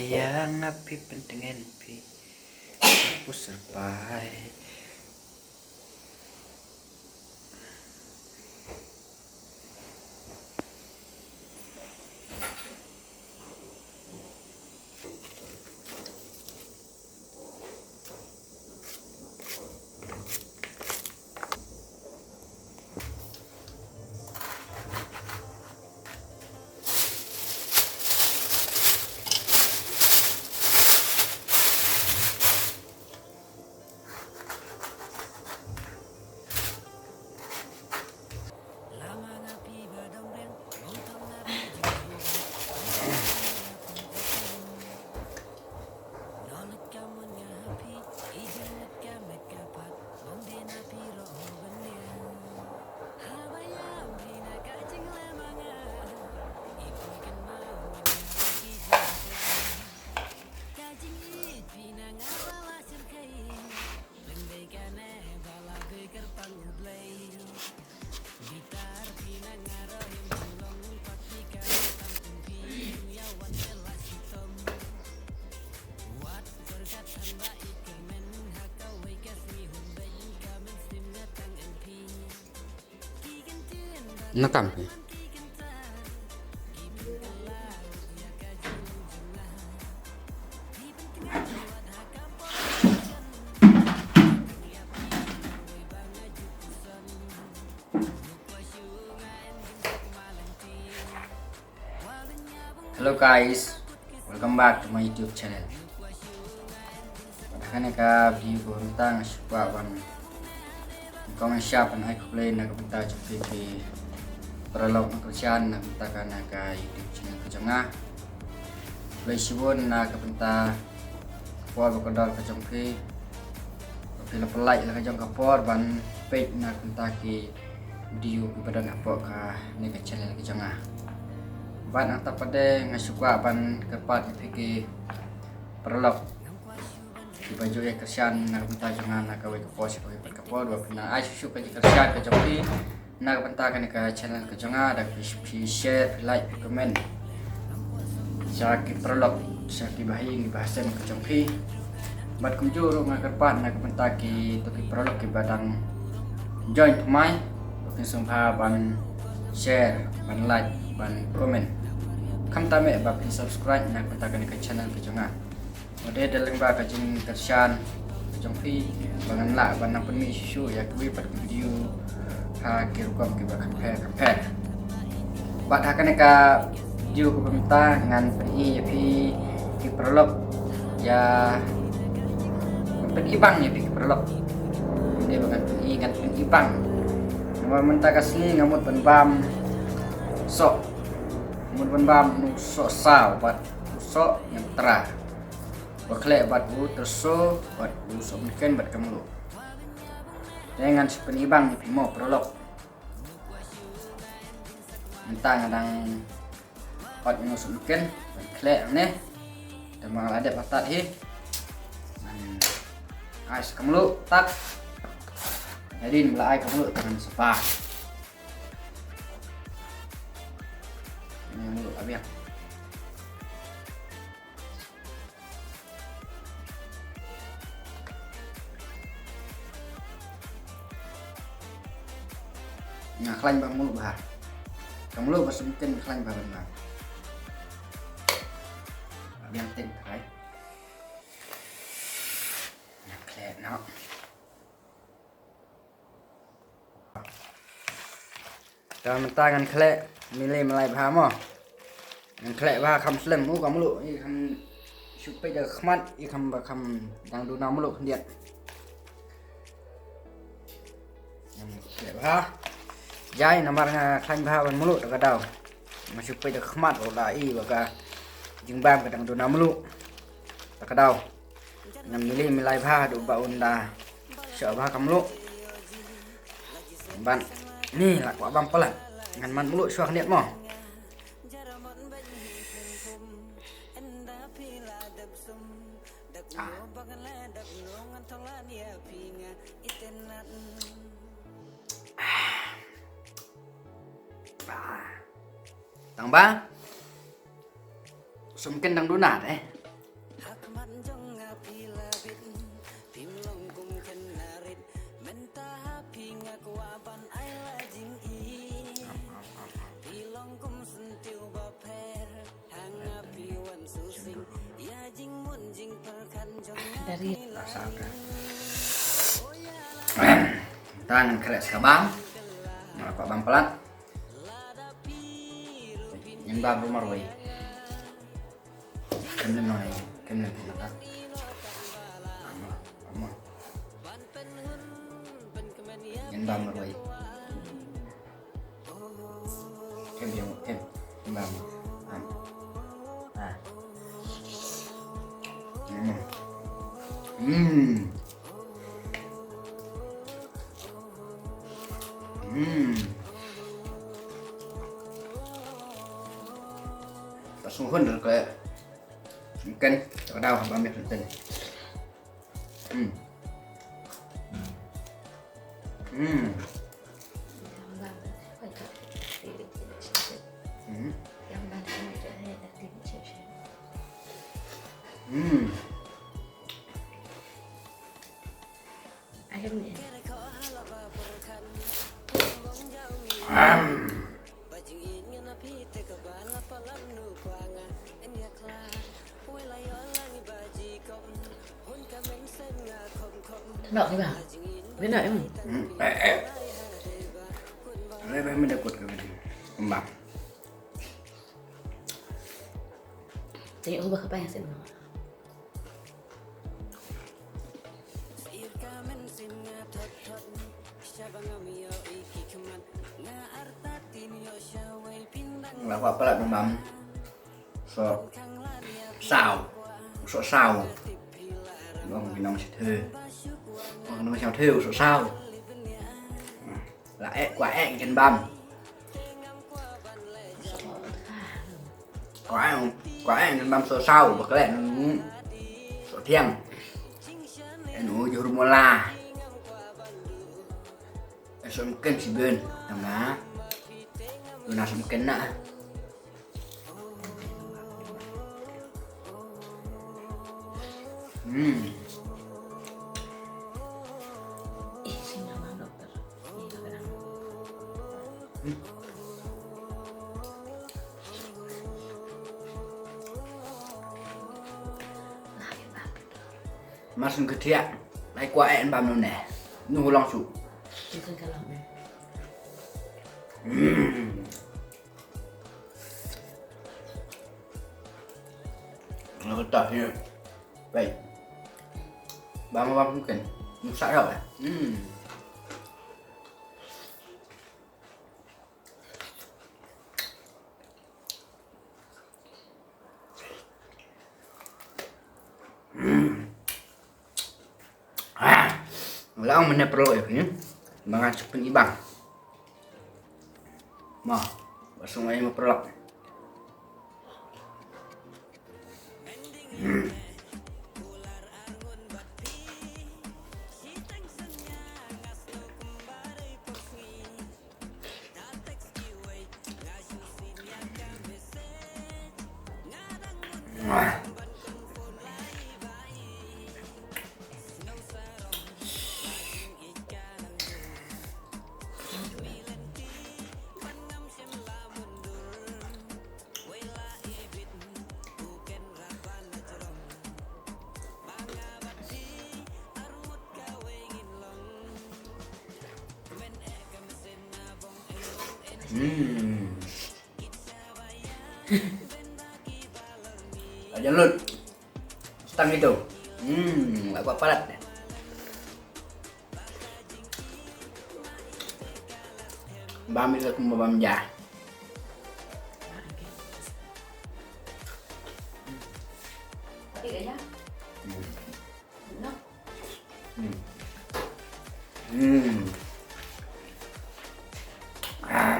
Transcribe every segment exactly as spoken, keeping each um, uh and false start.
Ïa nga phi pyntngen phi. Ku syrpai. Na kam phi. Hello guys, welcome back to my YouTube channel. Bad ha kane ka video kaba mynta nga shu kwah ban, nga kwah ban share ban ai khublei na ka bynta jong phi ki paralok nongkyrshan na ka bynta kane ka YouTube channel ka jong nga. Khublei shibun na ka bynta ka por ba kordor ka jong phi. Ba phi la pynlait la ka jong ka por ban peit na ka bynta ki video kiba don hapoh kane ka channel ka jong nga. Bad nangta pat de nga shu kwah ban kyrpad ïa phi ki paralok kiba ju ïa kyrshan na ka bynta jong nga na kawei ka por sha kawei pat ka por, ba phin nang ai shuh shuh ka jingkyrshan ka jong phi na ka bynta kane ka channel ka jong nga, da phi, phi share, phi like, phi comment sha ki paralok, sha ki bahaïing ki bahasem ka jong phi. Bad kumjuh ruh nga kyrpad na ka bynta kito ki paralok kiba dang join thymmai, ba kin sngewbha ban share, ban like, ban comment, khamtam eh ba phin subscribe na ka bynta kane ka channel ka jong nga. Wat ïa da lyngba ka jingkyrshan ka jong phi ba ngan lah ban nang pynmih shuh shuh ïa kiwei pat ki video ha ki rukom kiba kham pher kham pher. Bad ha kane ka video kaba mynta ngan pyni ïa phi ki paralok, ïa, ngan pyni bang ïa phi ki paralok. Ynda ba ngan pyni, ngan pyni bang. Namar mynta ka sngi nga mut ban bam soh. Mut ban bam u soh saw bad u soh ñiamtra. Ba khleh bad u tyrso bad u sohmynken bad ka mluh. Te ngan sa pyni bang ïa phi mo paralok. Mynta nga dang hot ïa u sohmynken ban khleh hangne. Te ma nga la dep ha tad hi. Ngan ai sa ka mluh tad. Hadien ba la ai ka mluh te ngan sa bah. Ngan mluh la biang. Nga khlaiñ bha mluh bha. Ka mluh bad sohmynken khlaiñ bha ban bam. Biang teng trai. Nga khleh noh. Te mynta ngan khleh mili mlai bha mo. Ngan khleh bha kham slem u ka mluh, i kham shu peit da ka khmat, i kham ba kham dang duna mluh khyndiat. Ngan khleh bha. Jai namar nga khlaiñ bha ban mluh ta ka daw. Nga shu peit da ka khmat u la i ba ka jingbam ka dang duna mluh ta ka daw. Ngan mili mlai bha haduh ba un da shoh bha ka mluh. Ban ni la kwah bam palat. Ngan man mluh shuwa khyndiat mo. Ah. Ah. Tang ba. Sohmynken dang duna te. Rasa ka. Tang khreh sa ka bam. Nga kwah bam palat. Ngin bam ruh marwei. Kem lem noh, kem lem noh. Ngin bam marwei. Kem, kem, kem. Bam. Am. Ah. Hmm. Hmm. Hmm. Pas sung hun dah kayak ikan, tak ada apa ambil enten. Hmm. Hmm. Hmm. Hmm. Tnok ni ba. Bina em. Hmm. Eh, eh. Lebih mendekut ke bini. Kembang. Tengok ubah apa yang sini. Nga kwah palat bam. Sohsaw. Sohsaw. Bam ki nong sithe. Bam ki nong sithe sohsaw. La eh, kwah eh kin bam. Kwah eh, kwah eh kin bam sohsaw, ba klet sohthiang. Eno jur mola. Eh, som ken si ben. Tama. Luna som ken na. Hmm. Hmm. Mar shu ktiah, lai kwah eh bam nune. Nu long shu. Hmm. Nga kata hi. Baik. Bam, bam mungkin. Musak kau eh. Hmm. Ah, lang mene perlu ya ni. Mangan sepin ibang. Ma, basung ai ma perlu. Hmm. Aja lut. Stang itu. Hmm, agak palat. Bam itu kumba bam ja. Hmm. Hmm. Hmm. Ah.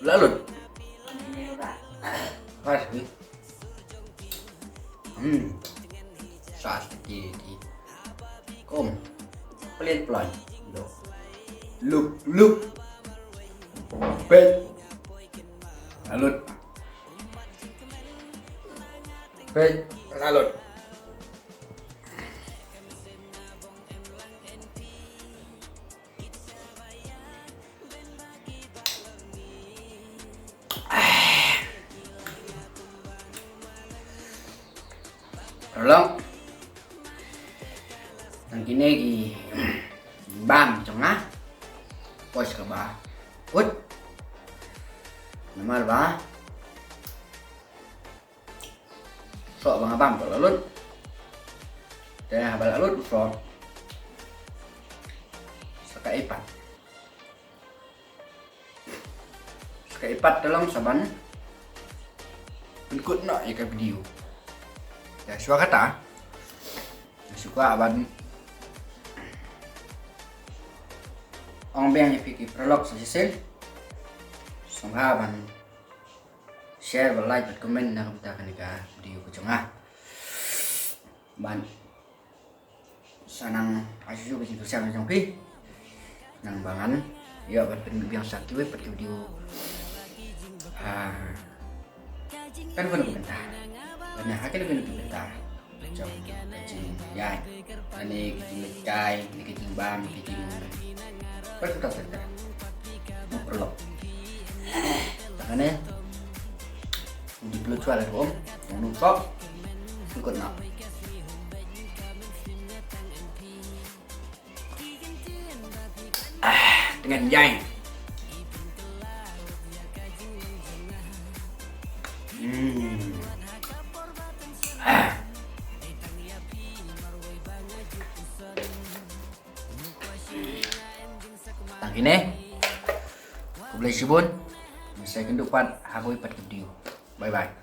Lalut. Pas ni. Hmm. Sas ti ti. Kom. Pelit pelan. Look, look. Peit. Alut. Peit. Alut. Paralok, tang kine ki bam jong nga. Poi kaba kut. Namar ba, so ba nga bam ka la lut. Te haba la lut, so sa ka ipat. Sa ka ipat te long sa ban pynkut noh ïa ka video. Te shuwa kata, shuwa ban ong biang ïa phi ki paralok sa shisien. Sngewbha ban share, ban like, ban comment na ka bynta kane ka video ka jong nga. Ban sa nang ai shuh shuh ka jingkyrshan ka jong phi. Nang ba ngan ïoh ban pynmih biang sa kiwei pat ki video. Ah, kan kano ka bynta. Ban ïa ha kano kano ka bynta jong ka jingïaid, lane ka jingleit kai, lane ka jingbam, ka jing, pat ka bynta. Mo paralok. Te kane, ym dei pynlut shuwa lada um, ym dei pynlut shuwa. Pynkut noh. Ah, tyngen ïaid. Hmm. Ah. Tang kine. Khublei shibun. Ngin sa ïakynduh pat ha kawei pat ka video. Bye bye.